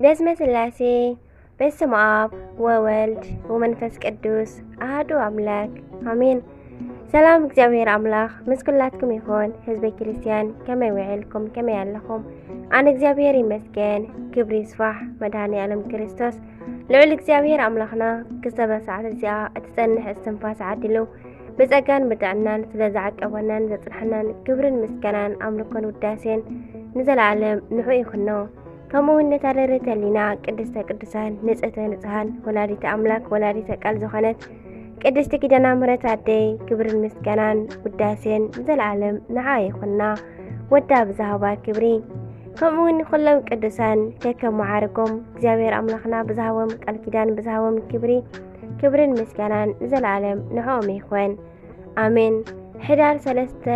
በስመ ስላሴ፣ በስመ ኣብ ወወልድ ወመንፈስ ቅዱስ ኣሃዱ ኣምላክ ኣሜን። ሰላም እግዚኣብሔር ኣምላኽ ምስ ኩላትኩም ይኹን። ህዝበ ክርስቲያን ከመይ ውዒልኩም? ከመይ ኣለኹም? ኣነ እግዚኣብሔር ይመስገን፣ ክብሪ ይስፋሕ መድኃኔ ዓለም ክርስቶስ። ልዑል እግዚኣብሔር ኣምላኽና ክሰበ ሰዓት እዚኣ እትጸንሕ እስትንፋስ ዓዲሉ ብጸጋን ብጥዕናን ስለ ዝዓቀበናን ዘጽንሐናን ክብርን ምስጋናን ኣምልኮን ውዳሴን ንዘለዓለም ንዑ ይኹኖ። ከምኡ እውን ነታ ደረተ ህሊና ቅድስተ ቅዱሳን ንጽህተ ንጹሃን ወላዲተ ኣምላክ ወላዲተ ቃል ዝኾነት ቅድስቲ ኪዳነ ምሕረት ኣደይ ክብርን ምስጋናን ውዳሴን ንዘለዓለም ንዓ ይኹና። ወዳ ብዝሃባ ክብሪ ከምኡ እውን ኩሎም ቅዱሳን ከከም መዓርጎም እግዚኣብሔር ኣምላኽና ብዝሃቦም ቃል ኪዳን ብዝሃቦም ክብሪ ክብርን ምስጋናን ንዘለዓለም ንዕኦም ይኹን። ኣሜን። ሕዳር ሰለስተ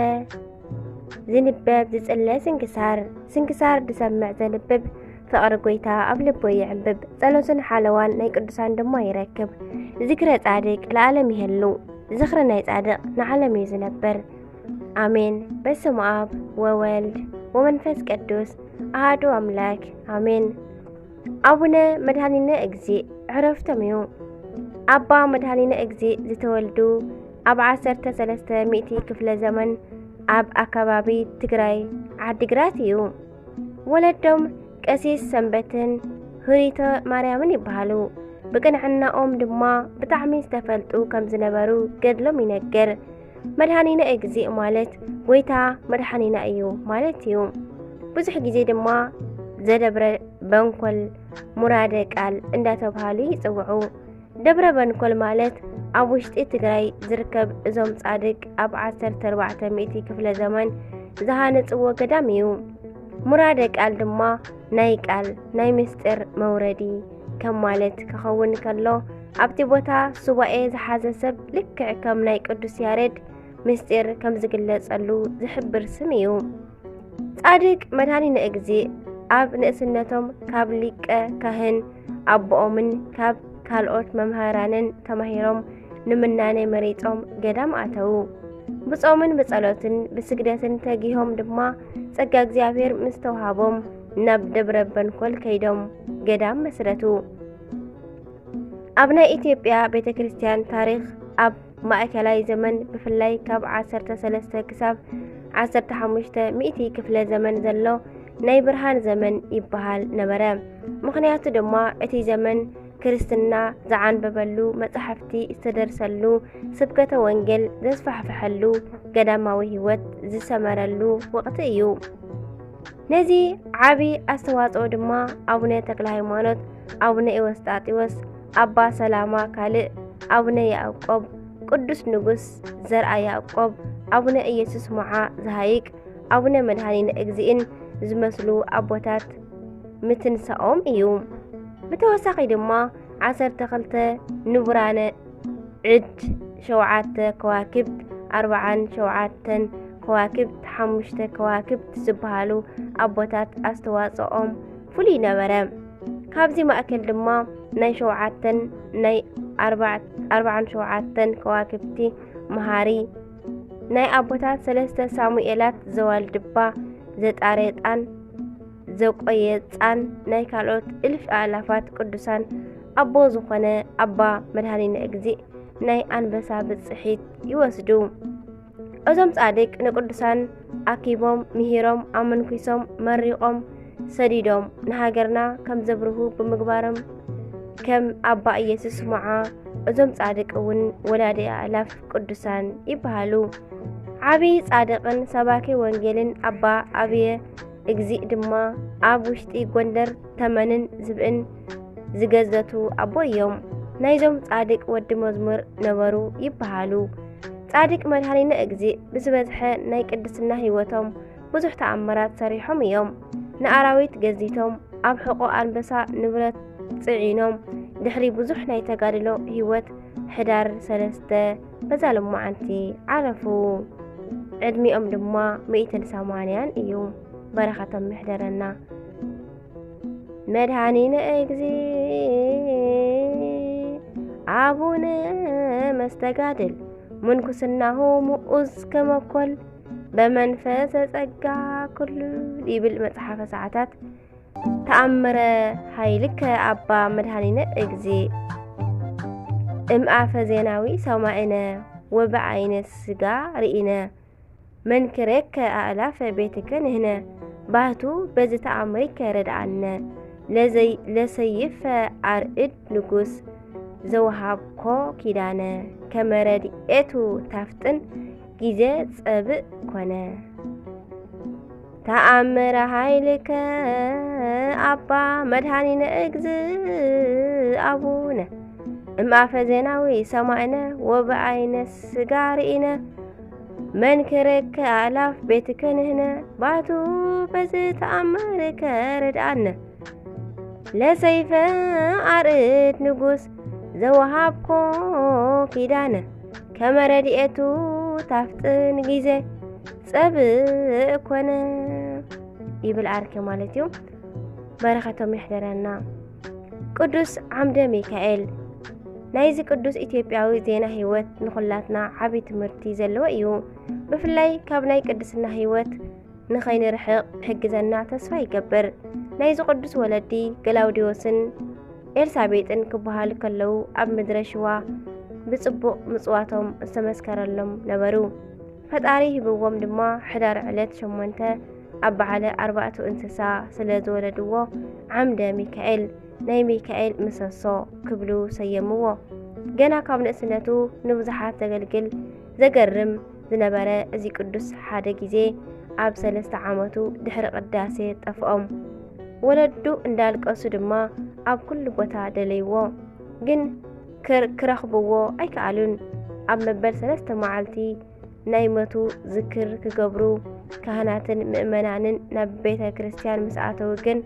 ዝንበብ ዝጽለ ስንክሳር። ስንክሳር ዝሰምዕ ዘንብብ ፍቕሪ ጎይታ ኣብ ልቡ ይዕምብብ። ጸሎትን ሓለዋን ናይ ቅዱሳን ድማ ይረክብ። ዝክረ ጻድቅ ለዓለም ይህሉ። ዝኽሪ ናይ ጻድቅ ንዓለም እዩ ዝነብር። ኣሜን። በስመ ኣብ ወወልድ ወመንፈስ ቅዱስ ኣሃዱ ኣምላክ ኣሜን። ኣቡነ መድኃኒነ እግዚእ ዕረፍቶም እዩ። ኣባ መድኃኒነ እግዚእ ዝተወልዱ ኣብ ዓሰርተ ሰለስተ ሚእቲ ክፍለ ዘመን ኣብ ኣካባቢ ትግራይ ዓዲግራት እዩ። ወለዶም ቀሲስ ሰንበትን ህሪተ ማርያምን ይበሃሉ። ብቅንዕናኦም ድማ ብጣዕሚ ዝተፈልጡ ከም ዝነበሩ ገድሎም ይነግር። መድኃኒነ እግዚእ ማለት ጎይታ መድኃኒና እዩ ማለት እዩ። ብዙሕ ግዜ ድማ ዘደብረ በንኮል ሙራደ ቃል እንዳተብሃሉ ይጽውዑ። ደብረ በንኮል ማለት ኣብ ውሽጢ ትግራይ ዝርከብ እዞም ጻድቅ ኣብ ዓሰርተ ኣርባዕተ ሚእቲ ክፍለ ዘመን ዝሃነጽዎ ገዳም እዩ። ሙራደ ቃል ድማ ናይ ቃል ናይ ምስጢር መውረዲ ከም ማለት ክኸውን ከሎ ኣብቲ ቦታ ሱባኤ ዝሓዘ ሰብ ልክዕ ከም ናይ ቅዱስ ያሬድ ምስጢር ከም ዝግለጸሉ ዝሕብር ስም እዩ። ጻድቅ መድኃኒነ እግዚእ ኣብ ንእስነቶም ካብ ሊቀ ካህን ኣቦኦምን ካብ ካልኦት መምህራንን ተማሂሮም ንምናኔ መሪጾም ገዳም ኣተዉ። ብጾምን ብጸሎትን ብስግደትን ተጊሆም ድማ ጸጋ እግዚኣብሔር ምስ ተውሃቦም ናብ ደብረ በንኮል ከይዶም ገዳም መስረቱ። ኣብ ናይ ኢትዮጵያ ቤተ ክርስቲያን ታሪኽ ኣብ ማእከላይ ዘመን ብፍላይ ካብ ዓሰርተ ሰለስተ ክሳብ ዓሰርተ ሓሙሽተ ሚእቲ ክፍለ ዘመን ዘሎ ናይ ብርሃን ዘመን ይበሃል ነበረ። ምኽንያቱ ድማ እቲ ዘመን ክርስትና ዝዓንበበሉ፣ መጻሕፍቲ ዝተደርሰሉ፣ ስብከተ ወንጌል ዘስፋሕፈሐሉ፣ ገዳማዊ ሕይወት ዝሰመረሉ ወቕቲ እዩ። ነዚ ዓቢ ኣስተዋጽኦ ድማ ኣቡነ ተክለ ሃይማኖት፣ ኣቡነ ኤዎስጣቴዎስ፣ ኣባ ሰላማ ካልእ፣ ኣቡነ ያዕቆብ፣ ቅዱስ ንጉስ ዘርኣ ያዕቆብ፣ ኣቡነ ኢየሱስ ሞዓ ዘሃይቅ፣ ኣቡነ መድኃኒነ እግዚእን ዝመስሉ ኣቦታት ምትንሳኦም እዩ። ብተወሳኺ ድማ ዓሰርተ ክልተ ንቡራነ ዕድ፣ ሸውዓተ ከዋክብት፣ ኣርብዓን ሸውዓተን ከዋክብት፣ ሓሙሽተ ከዋክብት ዝበሃሉ ኣቦታት ኣስተዋጽኦም ፍሉይ ነበረ። ካብዚ ማእከል ድማ ናይ ሸውዓተን ናይ ኣርባዕ-፣ ኣርብዓን ሸውዓተን ከዋክብቲ መሃሪ፣ ናይ ኣቦታት ሰለስተ ሳሙኤላት ዘዋልድባ ዘጣሬጣን ዘቆየጻን ናይ ካልኦት እልፍ ኣእላፋት ቅዱሳን ኣቦ ዝኾነ ኣባ መድኃኒነ እግዚእ ናይ ኣንበሳ ብጽሒት ይወስዱ። እዞም ጻድቅ ንቅዱሳን ኣኪቦም፣ ምሂሮም፣ ኣመንኲሶም፣ መሪቖም፣ ሰዲዶም፣ ንሃገርና ከም ዘብርሁ ብምግባሮም ከም ኣባ ኢየሱስ ሞዓ እዞም ጻድቅ እውን ወላዲ ኣእላፍ ቅዱሳን ይበሃሉ። ዓቢ ጻድቅን ሰባኪ ወንጌልን ኣባ ኣብየ እግዚእ ድማ ኣብ ውሽጢ ጎንደር ተመንን ዝብእን ዝገዘቱ ኣቦ እዮም። ናይዞም ጻድቅ ወዲ መዝሙር ነበሩ ይበሃሉ። ጻድቅ መድኃኒነ እግዚእ ብዝበዝሐ ናይ ቅድስና ሕይወቶም ብዙሕ ተኣምራት ሰሪሖም እዮም። ንኣራዊት ገዚቶም፣ ኣብ ሕቖ ኣንበሳ ንብረት ጽዒኖም፣ ድሕሪ ብዙሕ ናይ ተጋድሎ ሕይወት ሕዳር ሰለስተ በዛ ሎማዓንቲ ዓረፉ። ዕድሚኦም ድማ ሚእትን ሰማንያን እዩ። በረኸቶም ይሕደረና። መድኃኒነ እግዚእ ኣቡነ መስተጋድል ምንኩስናሁ ምኡዝ ከመኮል በመንፈሰ ጸጋ ኩሉ ይብል መጽሓፈ ሰዓታት። ተኣምረ ኃይልከ ኣባ መድኃኒነ እግዚእ እምኣፈ ዜናዊ ሰማዕነ ወብዓይነ ሥጋ ርኢነ። መንክሬከ ኣእላፈ ቤትከ ንህነ። ባቱ በዚ ተኣምሪከ ረድኣነ። ለዘይ-፣ ለሰይፈ ኣርእድ ንጉሥ ዘውሃብኮ ኪዳነ። ከመ ረድኤቱ ታፍጥን ጊዜ ጸብእ ኮነ። ተኣምረ ኃይልከ ኣባ መድኃኒነ እግዚእ ኣቡነ እምኣፈ ዜናዊ ሰማዕነ ወብዓይነ ሥጋ ርኢነ። መንክሬከ ኣእላፍ ቤትከ ንህነ። ባቱ በዚ ተኣምርከ ረድኣነ። ለሰይፈ ኣርእድ ንጉሥ ዘወሃብኮ ኪዳነ። ከመ ረድኤቱ ታፍጥን ጊዜ ጸብእ ኮነ። ይብል ዓርከ ማለት እዩ። በረኸቶም ይሕደረና። ቅዱስ ዓምደ ሚካኤል። ናይዚ ቅዱስ ኢትዮጵያዊ ዜና ሕይወት ንኹላትና ዓቢ ትምህርቲ ዘለዎ እዩ። ብፍላይ ካብ ናይ ቅድስና ሕይወት ንኸይንርሕቕ ሕግዘና ተስፋ ይገብር። ናይዚ ቅዱስ ወለዲ ገላውዲዮስን ኤልሳቤጥን ክበሃሉ ከለዉ ኣብ ምድረ ሽዋ ብጽቡቕ ምጽዋቶም ዝተመስከረሎም ነበሩ። ፈጣሪ ሂብዎም ድማ ሕዳር ዕለት ሸሞንተ ኣብ በዓለ ኣርባዕቱ እንስሳ ስለ ዝወለድዎ ዓምደ ሚካኤል፣ ናይ ሚካኤል ምሰሶ ክብሉ ሰየምዎ። ገና ካብ ንእስነቱ ንብዙሓት ዘገልግል ዘገርም ዝነበረ እዚ ቅዱስ ሓደ ግዜ ኣብ ሰለስተ ዓመቱ ድሕሪ ቅዳሴ ጠፍኦም። ወለዱ እንዳልቀሱ ድማ ኣብ ኩሉ ቦታ ደለይዎ። ግን ክር-፣ ክረኽብዎ ኣይከኣሉን። ኣብ መበል ሰለስተ መዓልቲ ናይ ሞቱ ዝክር ክገብሩ ካህናትን ምእመናንን ናብ ቤተ ክርስቲያን ምስ ኣተዉ ግን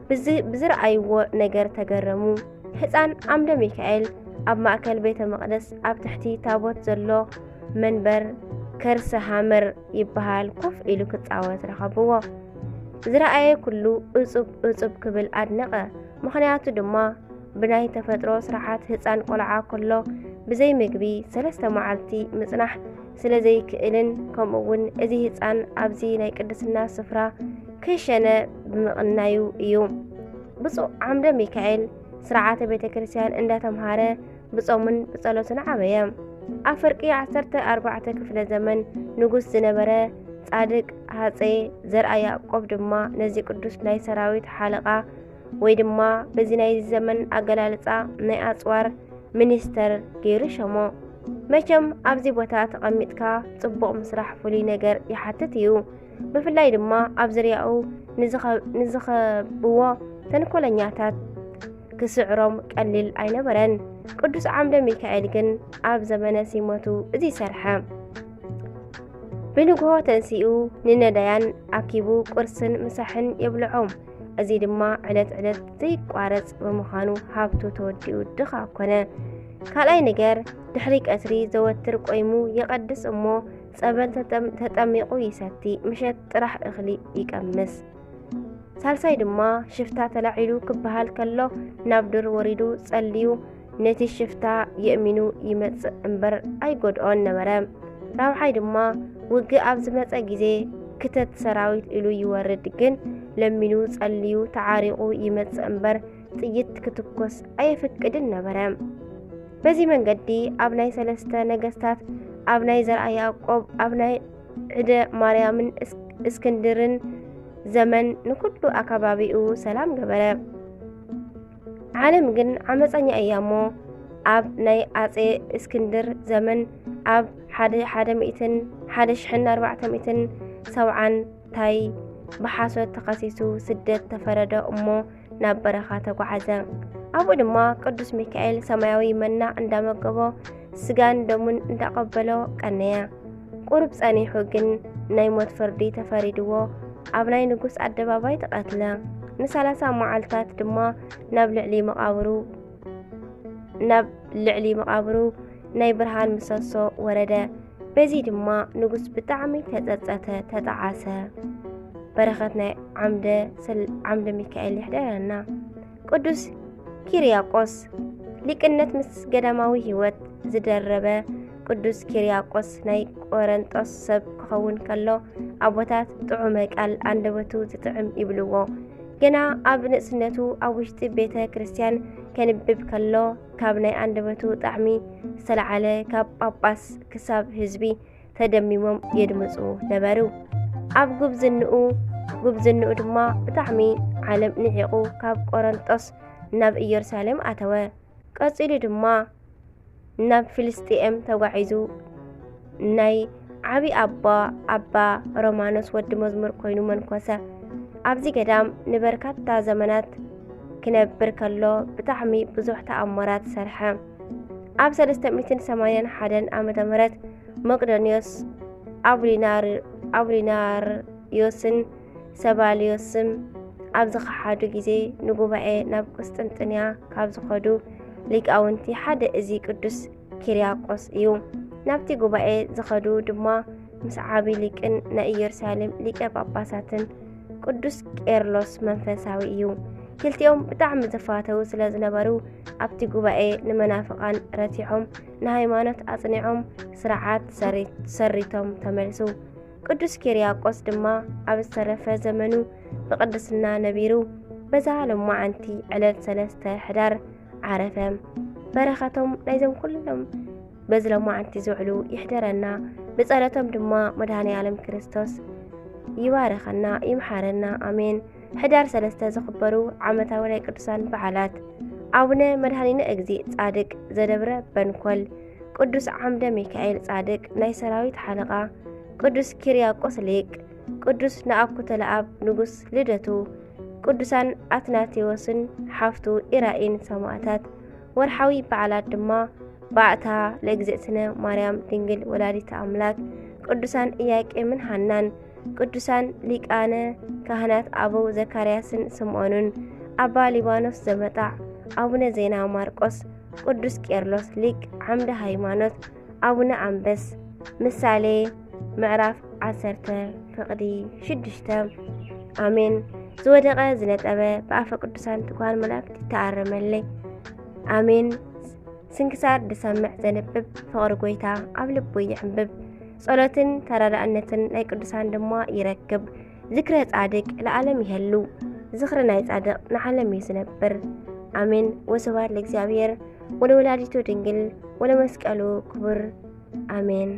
ብዝ-፣ ብዝረኣይዎ ነገር ተገረሙ። ሕፃን ዓምደ ሚካኤል ኣብ ማእከል ቤተ መቕደስ ኣብ ትሕቲ ታቦት ዘሎ መንበር ከርሰ ሃመር ይበሃል ኮፍ ኢሉ ክጻወት ረኸብዎ። ዝረኣየ ኩሉ እጹብ እጹብ ክብል ኣድነቐ። ምኽንያቱ ድማ ብናይ ተፈጥሮ ስርዓት ህፃን ቆልዓ ከሎ ብዘይ ምግቢ ሰለስተ መዓልቲ ምፅናሕ ስለ ዘይክእልን ከምኡ እውን እዚ ህፃን ኣብዚ ናይ ቅድስና ስፍራ ከይሸነ ብምቕናዩ እዩ። ብፁዕ ዓምደ ሚካኤል ስርዓተ ቤተ ክርስቲያን እንዳተምሃረ ብጾምን ብጸሎትን ዓበየ። ኣብ ፍርቂ ዓሰርተ ኣርባዕተ ክፍለ ዘመን ንጉስ ዝነበረ ጻድቅ ሃጼ ዘርኣ ያዕቆብ ድማ ነዚ ቅዱስ ናይ ሰራዊት ሓለቓ ወይ ድማ በዚ ናይዚ ዘመን ኣገላልጻ ናይ ኣጽዋር ሚኒስተር ገይሩ ሸሞ። መቸም ኣብዚ ቦታ ተቐሚጥካ ጽቡቕ ምስራሕ ፍሉይ ነገር ይሓትት እዩ። ብፍላይ ድማ ኣብ ዝርያኡ ንዝኸ-፣ ንዝኸብዎ ተንኮለኛታት ክስዕሮም ቀሊል ኣይነበረን። ቅዱስ ዓምደ ሚካኤል ግን ኣብ ዘመነ ሲመቱ እዚ ሰርሐ። ብንግሆ ተንሲኡ ንነዳያን ኣኪቡ ቁርስን ምሳሕን የብልዖም። እዚ ድማ ዕለት ዕለት ዘይቋረጽ ብምዃኑ ሃብቱ ተወዲኡ ድኻ ኮነ። ካልኣይ ነገር ድሕሪ ቀትሪ ዘወትር ቆይሙ ይቐድስ እሞ ጸበል ተጠም-፣ ተጠሚቑ ይሰቲ፣ ምሸት ጥራሕ እኽሊ ይቀምስ። ሳልሳይ ድማ ሽፍታ ተላዒሉ ክበሃል ከሎ ናብ ዱር ወሪዱ ጸልዩ ነቲ ሽፍታ የእሚኑ ይመጽእ እምበር ኣይጎድኦን ነበረ። ራብዓይ ድማ ውግእ ኣብ ዝመጸ ግዜ ክተት ሰራዊት ኢሉ ይወርድ፣ ግን ለሚኑ ጸልዩ ተዓሪቑ ይመጽእ እምበር ጥይት ክትኮስ ኣየፍቅድን ነበረ። በዚ መንገዲ ኣብ ናይ ሰለስተ ነገስታት፣ ኣብ ናይ ዘርኣ ያዕቆብ፣ ኣብ ናይ ዕደ ማርያምን እስ-፣ እስክንድርን ዘመን ንኩሉ ኣካባቢኡ ሰላም ገበረ። ዓለም ግን ዓመፀኛ እያ እሞ ኣብ ናይ ኣጼ እስክንድር ዘመን ኣብ ሓደ፣ ሓደ ሚእትን፣ ሓደ ሽሕን ኣርባዕተ ሚእትን ሰብዓን ታይ ብሓሶት ተኸሲሱ ስደት ተፈረዶ እሞ ናብ በረኻ ተጓዓዘ። ኣብኡ ድማ ቅዱስ ሚካኤል ሰማያዊ መና እንዳመገቦ ስጋን ደሙን እንዳቐበሎ ቀነየ። ቁሩብ ጸኒሑ ግን ናይ ሞት ፍርዲ ተፈሪድዎ ኣብ ናይ ንጉስ ኣደባባይ ተቐትለ። ንሰላሳ መዓልታት ድማ ናብ ልዕሊ መቓብሩ፣ ናብ ልዕሊ መቓብሩ ናይ ብርሃን ምሰሶ ወረደ። በዚ ድማ ንጉስ ብጣዕሚ ተጸጸተ፣ ተጠዓሰ። በረኸት ናይ ዓምደ ስል-፣ ዓምደ ሚካኤል ይሕደረና። ቅዱስ ኪርያቆስ ሊቅነት ምስ ገዳማዊ ህይወት ዝደረበ ቅዱስ ኪርያቆስ ናይ ቆረንጦስ ሰብ ክኸውን ከሎ ኣቦታት ጥዑመ ቃል ኣንደበቱ ዝጥዕም ይብልዎ። ገና ኣብ ንእስነቱ ኣብ ውሽጢ ቤተ ክርስቲያን ከንብብ ከሎ ካብ ናይ ኣንደበቱ ጣዕሚ ዝተለዓለ ካብ ጳጳስ ክሳብ ህዝቢ ተደሚሞም የድምፁ ነበሩ። ኣብ ጉብዝንኡ ጉብዝንኡ ድማ ብጣዕሚ ዓለም ንዒቑ ካብ ቆረንጦስ ናብ ኢየሩሳሌም ኣተወ። ቀጺሉ ድማ ናብ ፍልስጥኤም ተጓዒዙ ናይ ዓቢ ኣባ ኣባ ሮማኖስ ወዲ መዝሙር ኮይኑ መንኮሰ። ኣብዚ ገዳም ንበርካታ ዘመናት ክነብር ከሎ ብጣዕሚ ብዙሕ ተኣምራት ሰርሐ። ኣብ ሰለስተ ሚእትን ሰማንያን ሓደን ዓመተ ምህረት መቅዶንዮስ ኣቡሊናር ኣቡሊናርዮስን ሰባልዮስም ኣብ ዝኸሓዱ ግዜ ንጉባኤ ናብ ቁስጥንጥንያ ካብ ዝኸዱ ሊቃውንቲ ሓደ እዚ ቅዱስ ኪርያቆስ እዩ። ናብቲ ጉባኤ ዝኸዱ ድማ ምስ ዓቢ ሊቅን ናይ ኢየሩሳሌም ሊቀ ጳጳሳትን ቅዱስ ቄርሎስ መንፈሳዊ እዩ። ክልቲኦም ብጣዕሚ ዝፋተዉ ስለ ዝነበሩ ኣብቲ ጉባኤ ንመናፍቓን ረቲዖም ንሃይማኖት ኣጽኒዖም ስርዓት ሰሪቶም ተመልሱ። ቅዱስ ኪርያቆስ ድማ ኣብ ዝተረፈ ዘመኑ ብቕድስና ነቢሩ በዛ ሎማዓንቲ ዕለት ሰለስተ ሕዳር ዓረፈ። በረኸቶም ናይዞም ኩሎም በዚ ሎማዓንቲ ዝውዕሉ ይሕደረና። ብጸሎቶም ድማ መድኃኔ ዓለም ክርስቶስ ይባረኸና ይምሓረና። ኣሜን። ሕዳር ሰለስተ ዝኽበሩ ዓመታዊ ናይ ቅዱሳን በዓላት። ኣቡነ መድኃኒነ እግዚእ ጻድቅ ዘደብረ በንኮል፣ ቅዱስ ዓምደ ሚካኤል ጻድቅ ናይ ሰራዊት ሓለቓ፣ ቅዱስ ኪርያቆስ ሊቅ፣ ቅዱስ ነኣኩቶ ለኣብ ንጉስ ልደቱ፣ ቅዱሳን ኣትናቴዎስን ሓፍቱ ኢራኢን ሰማእታት። ወርሓዊ በዓላት ድማ ባእታ ለእግዝእትነ ማርያም ድንግል ወላዲተ ኣምላክ፣ ቅዱሳን ኢያቄምን ሃናን፣ ቅዱሳን ሊቃነ ካህናት ኣበው ዘካርያስን ስምዖንን፣ ኣባ ሊባኖስ ዘመጣዕ፣ ኣቡነ ዜና ማርቆስ፣ ቅዱስ ቄርሎስ ሊቅ ዓምደ ሃይማኖት፣ ኣቡነ ኣንበስ። ምሳሌ ምዕራፍ ዓሰርተ ፍቕዲ ሽዱሽተ። ኣሜን። ዝወደቐ ዝነጠበ ብኣፈ ቅዱሳን ትጉሃን መላእክት ይተኣረመለይ። ኣሜን። ስንክሳር ዝሰምዕ ዘንብብ ፍቕሪ ጐይታ ኣብ ልቡ ይዕንብብ። ጸሎትን ተራዳእነትን ናይ ቅዱሳን ድማ ይረክብ። ዝክረ ጻድቅ ለዓለም ይሀሉ። ዝኽሪ ናይ ጻድቕ ንዓለም እዩ ዝነብር። ኣሜን። ወስብሐት ለእግዚኣብሔር ወለወላዲቱ ድንግል ወለመስቀሉ ክቡር። ኣሜን።